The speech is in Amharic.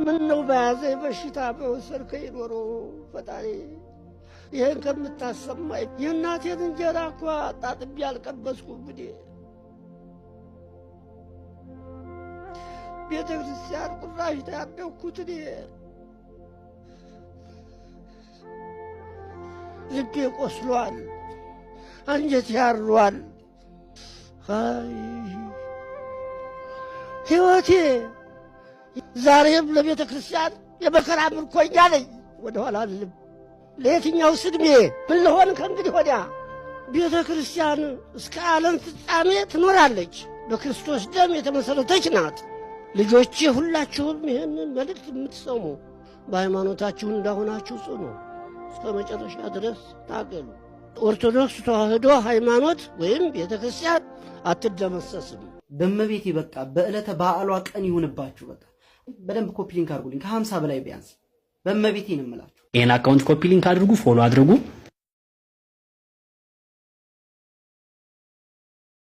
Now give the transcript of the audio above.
ምን ነው በያዘ በሽታ በወሰድከኝ ኖሮ ፈጣሪ፣ ይህን ከምታሰማኝ። የእናቴን እንጀራ እኳ አጣጥቤ አልቀበስኩም። እኔ ቤተ ክርስቲያን ቁራሽ ነው ያደግኩት። እኔ ልቤ ቆስሏል፣ አንጀቴ ያሯል። አይ ሕይወቴ፣ ዛሬም ለቤተ ክርስቲያን የመከራ ምርኮኛ ነኝ። ወደኋላ አልልም። ለየትኛው ስድሜ ምን ልሆን ከእንግዲህ ወዲያ? ቤተ ክርስቲያን እስከ ዓለም ፍጻሜ ትኖራለች። በክርስቶስ ደም የተመሠረተች ናት። ልጆቼ ሁላችሁም ይህንን መልእክት የምትሰሙ በሃይማኖታችሁ እንዳሆናችሁ ጽኑ፣ እስከ መጨረሻ ድረስ ታገሉ። ኦርቶዶክስ ተዋሕዶ ሃይማኖት ወይም ቤተ ክርስቲያን አትደመሰስም። በእመቤቴ በቃ በዕለተ በዓሏ ቀን ይሁንባችሁ። በቃ በደንብ copy link አድርጉልኝ ከ50 በላይ ቢያንስ፣ በእመቤቴ ነው የምላችሁ። ይህን account copy link አድርጉ፣ follow አድርጉ።